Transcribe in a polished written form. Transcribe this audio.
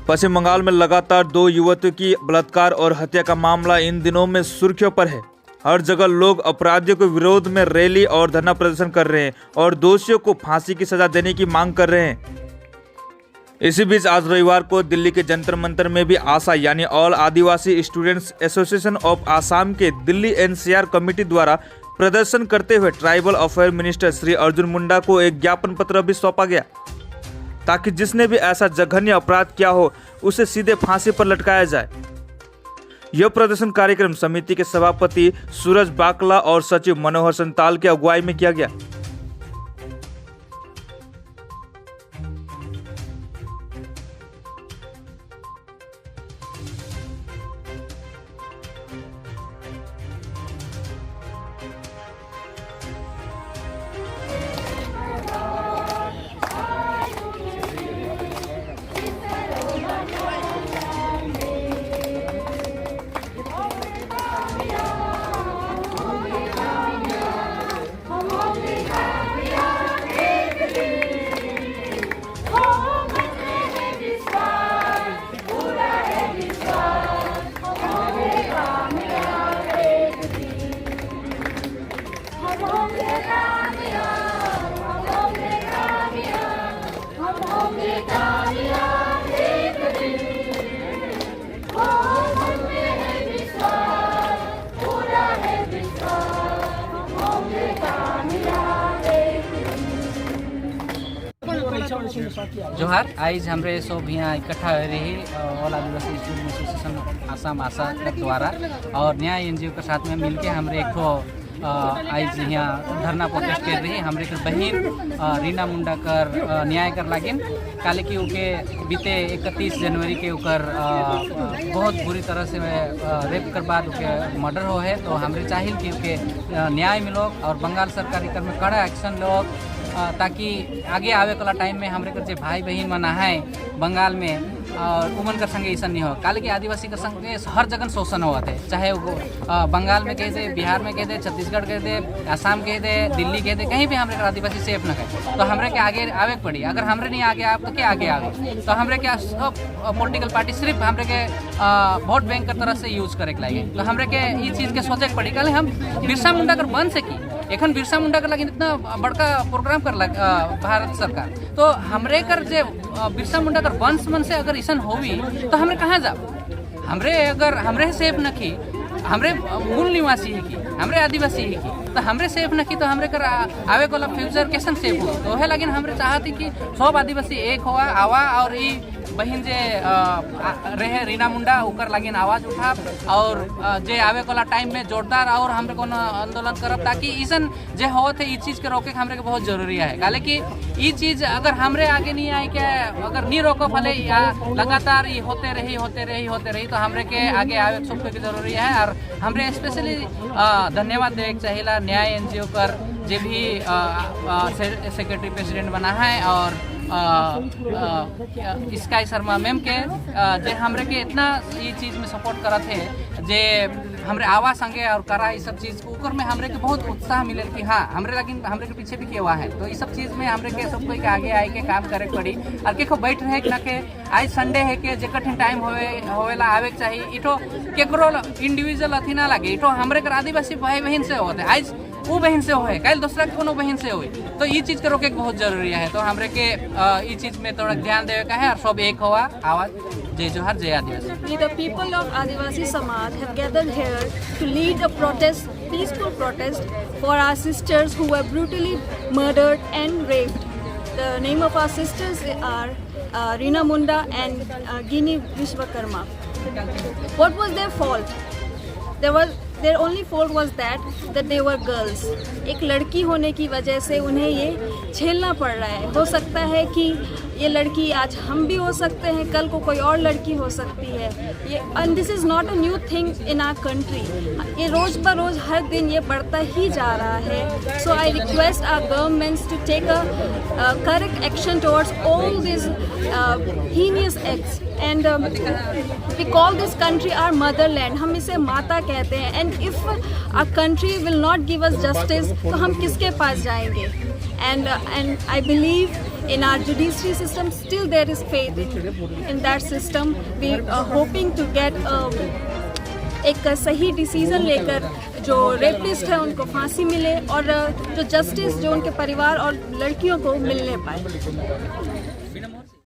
पश्चिम बंगाल में लगातार दो युवतियों की बलात्कार और हत्या का मामला इन दिनों में सुर्खियों पर है। हर जगह लोग अपराधियों के विरोध में रैली और धरना प्रदर्शन कर रहे हैं और दोषियों को फांसी की सजा देने की मांग कर रहे हैं। इसी बीच आज रविवार को दिल्ली के जंतर मंतर में भी आशा यानी All Adivasi Students Association of Assam के दिल्ली एनसीआर कमेटी द्वारा प्रदर्शन करते हुए ट्राइबल अफेयर मिनिस्टर श्री अर्जुन मुंडा को एक ज्ञापन पत्र भी सौंपा गया, ताकि जिसने भी ऐसा जघन्य अपराध किया हो, उसे सीधे फांसी पर लटकाया जाए। यह प्रदर्शन कार्यक्रम समिति के सभापति सूरज बाकला और सचिव मनोहर संताल की अगुवाई में किया गया। जोहार। आइज हमरे सब यहाँ इकट्ठा हो रही ऑल आदिवासी स्टूडेंट एसोसिएशन आसाम, आशा के द्वारा और न्याय एनजीओ के साथ में मिलके हमरे एक ठो आइज यहाँ धरना प्रोटेस्ट कर रही हमरे के बहन रीना मुंडा कर न्याय कर लागिन। काले कि उके बीते 31 जनवरी के उकर बहुत बुरी तरह से रेप कर बाद उके मर्डर हो है, तो हमरे चाहिए कि उके न्याय मिलो और बंगाल सरकार एकर में कड़ा एक्शन लो, ताकि आगे आवे वाला टाइम में हमरे कर जे भाई बहन मन है बंगाल में और उमन कर संगे ऐसा नहीं हो। काले कि आदिवासी के संगे हर जगह शोषण होता है, चाहे वो बंगाल में कह दे, बिहार में कह दे, छत्तीसगढ़ कह दे, आसाम कह दे, दिल्ली कह दे, कहीं भी हमरे कर आदिवासी सेफ न है। तो हमरे के आगे आवे के पड़ी। अगर हमरे नहीं आगे आप तो क्या आगे आवे? तो हमरे के सब पॉलिटिकल पार्टी सिर्फ हमरे के वोट बैंक के तरह से यूज करे के लागे। तो हमरे के ई चीज़ के सोचे के पड़ी। कल हम बिरसा मुंडा कर बन सकी, एखन बिरसा मुंडा कर लगी इतना बड़का प्रोग्राम कर लग भारत सरकार, तो हमरे कर जे बिरसा मुंडा कर वंश मन से अगर ऐसा होवी तो हमरे कहाँ जाब? हमरे अगर हमरे सेफ नखी, हमरे मूल निवासी है कि हमरे आदिवासी है कि, तो हमरे सेफ नखी तो हमरे कर आवे वाला फ्यूचर कैसन सेफ हो? तो है लगिन हमरे चाहती कि सब आदिवासी एक हुआ आवा और ई बहन जे रहे रीना मुंडा, उकर लागिन आवाज उठा और जे आवे वाला टाइम में जोरदार और हमरे कोनो आंदोलन करब, ताकि ऐसन जे होत है ई चीज़ के रोके के हमरे के बहुत जरूरी है। काले कि ई चीज़ अगर हमरे आगे नहीं आए के अगर नहीं रोको फले या लगातार ई होते रही, होते रही, होते रही, तो हमरे के आगे आवे के सबके जरूरी है। और हमरे स्पेशली धन्यवाद देवे के चाहिए न्याय एनजीओ पर जे भी सेक्रेटरी प्रेसिडेंट बना है और स्काई शर्मा मैम के, जे हमरे के इतना ये चीज़ में सपोर्ट करत है, जे हमरे आवाज संगे और करा ये सब चीज़ ऊपर में हमरे के बहुत उत्साह मिले कि हाँ हमरे लगिन हमरे के पीछे भी के हुआ है। तो ये सब चीज़ में हमरे के सब कोई के आगे आए के काम करे के पड़ी और के बैठ रहे ना के आज संडे है के जे कठिन टाइम होवे होवेला आवे के चाहिए। इठो केकरो इंडिविजुअल अथी ना लागे, इठो हमरे के आदिवासी भाई बहन से होते, आज वो बहन से होए, कल दूसरा के कोनो बहन से होए, तो ये चीज़ के रोके के बहुत जरूरी है। तो हमरे के ये चीज़ में थोड़ा ध्यान देवे का है और सब एक हुआ आवाज। जय जोहार, जय आदिवासी। We, the people of Adivasi Samaj, have gathered here to lead a protest, peaceful protest for our sisters who were brutally murdered and raped. The name of our sisters are Reena Munda and Gini Vishwakarma. What was their fault? There was their only fault was that they were girls. एक लड़की होने की वजह से उन्हें ये झेलना पड़ रहा है। हो सकता है कि ये लड़की आज हम भी हो सकते हैं, कल को कोई और लड़की हो सकती है ये। And this is not a new thing in our country. ये रोज़ ब रोज़ हर दिन ये बढ़ता ही जा रहा है। So I request our governments to take a correct action towards all these heinous acts, and we call this country our motherland. हम इसे माता कहते हैं, and if our country will not give us justice, तो हम किसके पास जाएंगे? And I believe In our judiciary system. Still there is faith in that system. We are hoping to get एक सही डिसीजन लेकर जो रेपिस्ट है, उनको फांसी मिले और जो जस्टिस जो उनके परिवार और लड़कियों को मिलने पाए।